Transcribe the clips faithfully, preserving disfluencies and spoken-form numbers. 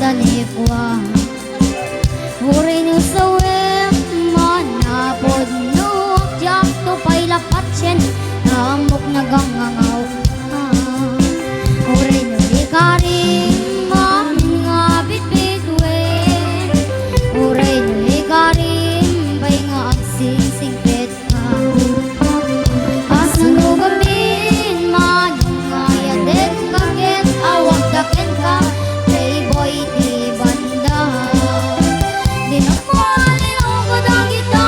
tanikua. Uray no sawek manapod no agdiakto pay lapatien, ammok nagangangaw. Uray no ikarim amin nga bitbituen, uray no ikarim pay nga agsingsingpetka. Kasano gamin manong nga ayatenka ket awagda kenka, playboy ti banda. Dinak malilaw kadagita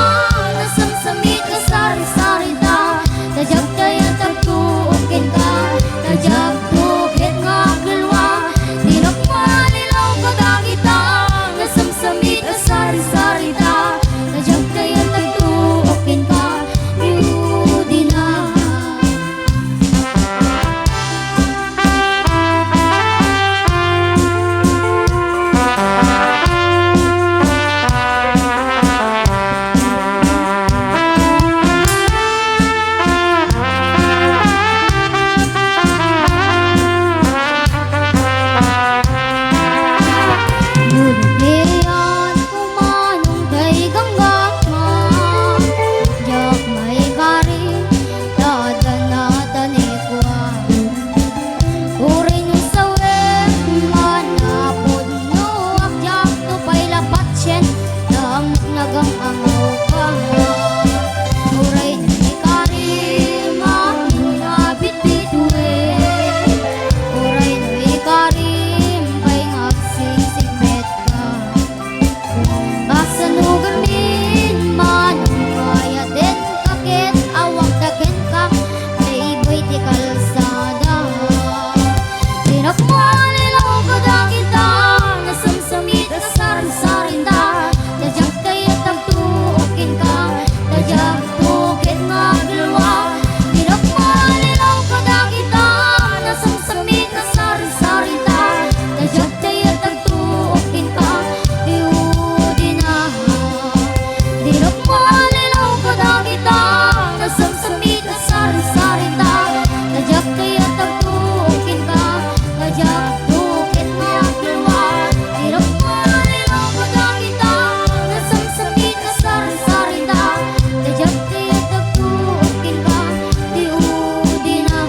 nasamsamit nga sarsarita, ta diak kayat agtuok kenka, ta diak tuok ket nga aglelwa. Dinak malilaw kadagita nasamsamit nga sarsarita, ta diak kayat agtuok kenka. Udina. Ngunit diyan kumanong kay ganggangan, diak maikari, ta adda natanikua. Uray no sawek manapod no agdiakto pay lapatien, ta ammok nagangangaw ka. Uray no ikarim amin nga bitbituen, uray no ikarim pay nga agsingsingpetka. Kasano gamin manong nga ayatenka ket awagda kenka, playboy ti kalsada. Dinak malilaw kadagita nasamsamit nga sarsarita, ta diak kayat agtuok kenka, ta diak tuok ket nga aglelwa. Dinak malilaw kadagita nasamsamit nga sarsarita, ta diak kayat agtuok kenka, ti udina. Dinak malilaw kadagita nasamsamit nga sarsarita, ta diak kayat agtuok kenka, ta diak tuok ket nga aglelwa. Dinak malilaw kadagita nasamsamit nga sarsarita, ta diak kayat agtuok kenka, ti udina.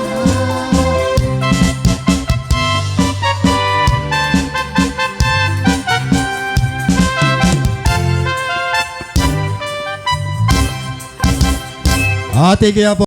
Ati kaya po.